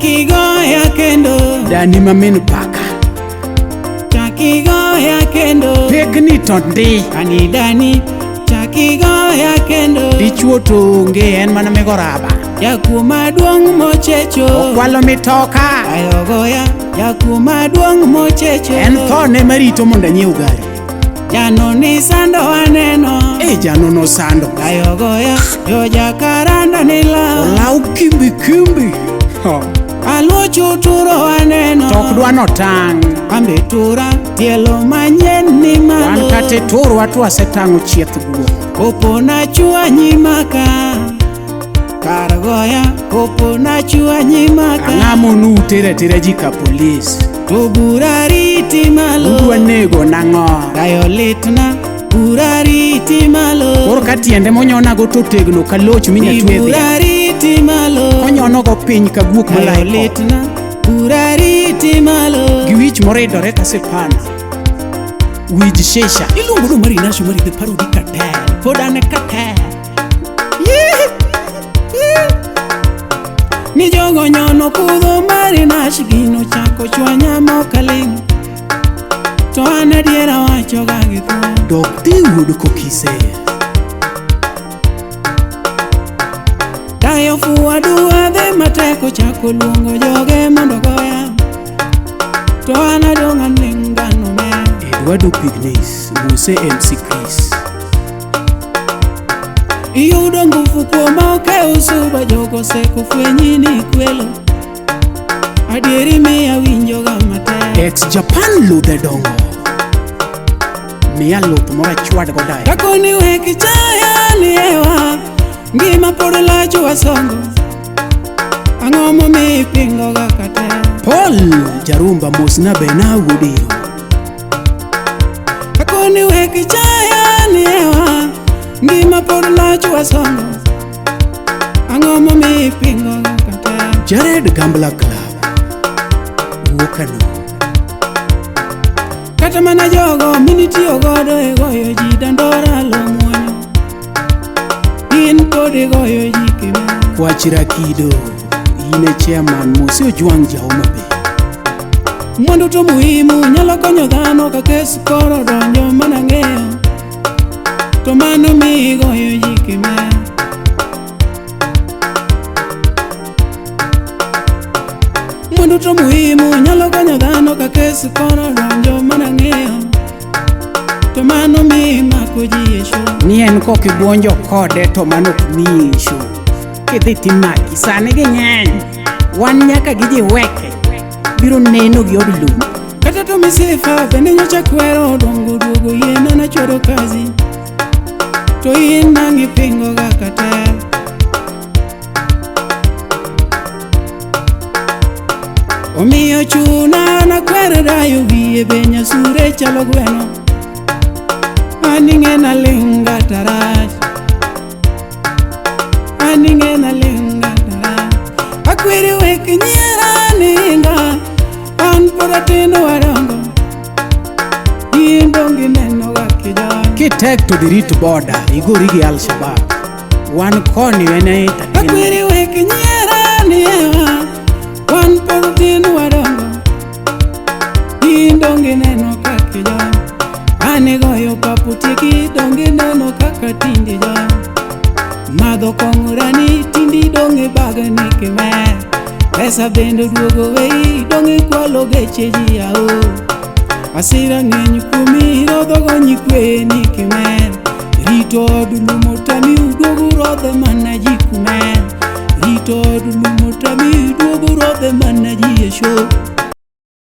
Chakigoya kendo. Dani mamin paka. Chakigoya kendo. Pekni to ndi. Ani dani. Chakigoya kendo. Dichuo to onge en mana migoraba. Jakuo maduong' mochecho. Okwalo mitoka. Ayogoya. Jakuo maduong' mochecho. En thone marito mondo anyiew gari. Jano ni sando aneno. E jano no sando. Ayogoya. Jo jakaranda ni lao. Olaw kimbi kimbi. Aluocho turo aneno. Tok dwa notang'. Ambe tura tielo manyien ni malo. Wan kata turwa to wasetang'o chieth guok. Kopo na chua nyimaka. Kar goya kopo na chua nyimaka. Ang'amo nu utero atera ji ka polis. To bura riti malo. Udwa nego nang'o? Dayo litna bura riti malo. Koro ka tiende monyonago to tegno ka loch minya Ni twe dhiang'. bura riti malo. Onyonogo piny ka guok Dayo malai koth. litna bura riti malo. Gi wich moridore ka sipana. Wij shisha. Iluongo no mari nasho mari the parody katel. Pod an e katel. Ni jogo nyono kudho mari nash gino chako chwanya mokaling'. To an adiera wacho ga gi thuon. Dok dhi wuod kokise. Dayo fuwa duwa dhi matek ochako luongo joge mondo goya. To an adong' aling' gano mer. Eduardo Pignes, Mose MC Chris. Iyudo ngufu kuoma ok usuba jogo oseko fwenyi ni kwelo. Adieri miya winjo ga matek. Ex Japan ludhe dongo. Miya luth moro achwad go dayo. Takoni wek chaya ni ewa. Ngima pod lach wasongo. Ang'o momiyo ipingo ga katek? Paul Jarumba mosna bena wuodiro. Akoni wek chaya ni ewa. Ngima pod lach wasongo. Ang'o momiyo ipingo ga katek? Jared Gambler Club. Wuokano. Kata mana jogo minitiyo godo e goyo ji dandora lo muonyo. In pod igoyo ji kimer. Kwach Rakido. In e chairman Mose Ojwang' ja Homa Bay. Mwandu to muhimu nyalo konyo dhano ka kes koro donjo mana ng'eyo. To mano mi igoyo ji kimer. Mwandu to muhimu nyalo konyo dhano ka kes koro donjo mana ng'eyo. To mano mi mako ji e show. Ni en kokibuonjo kode to mano ok miyi show. Kidhi timaki sani ging'eny. Wan nyaka gi ji weke. Biro neno gi od lum. Kata to misifa bende nyocha kwero dongo duogo yiena nachwado kazi. To in nang' ipingo ga katel. Omiyo chuna nakwer dayo wiye be nyasure chalo gweno. An ing'e naling' ga tarach. An ing'e naling' ga tarach. Akweri wek nyiera ninga. An pod atindo wadongo. In dong' ineno ga kijana. Kitek to dhi rit boda igori gi Al Shabab. Wan koni en e entertainment. Akweri wek nyiera ni ewa. Wan pod tin wadongo. In dong' ineno kaka ijony. An igoyo papu tieki dong' ineno kaka tindi ijony. Madho kong'o rani tindi dong' ibagni kimer. Pesa bende oduogo weyi dong' ikwalo geche ji ao. Asira ng'eny kuomi rodhogo nyikweni kimer. Rito od lum otami uduogo rodhe mana ji kumer. Rito od lum otami uduogo rodhe mana ji e show.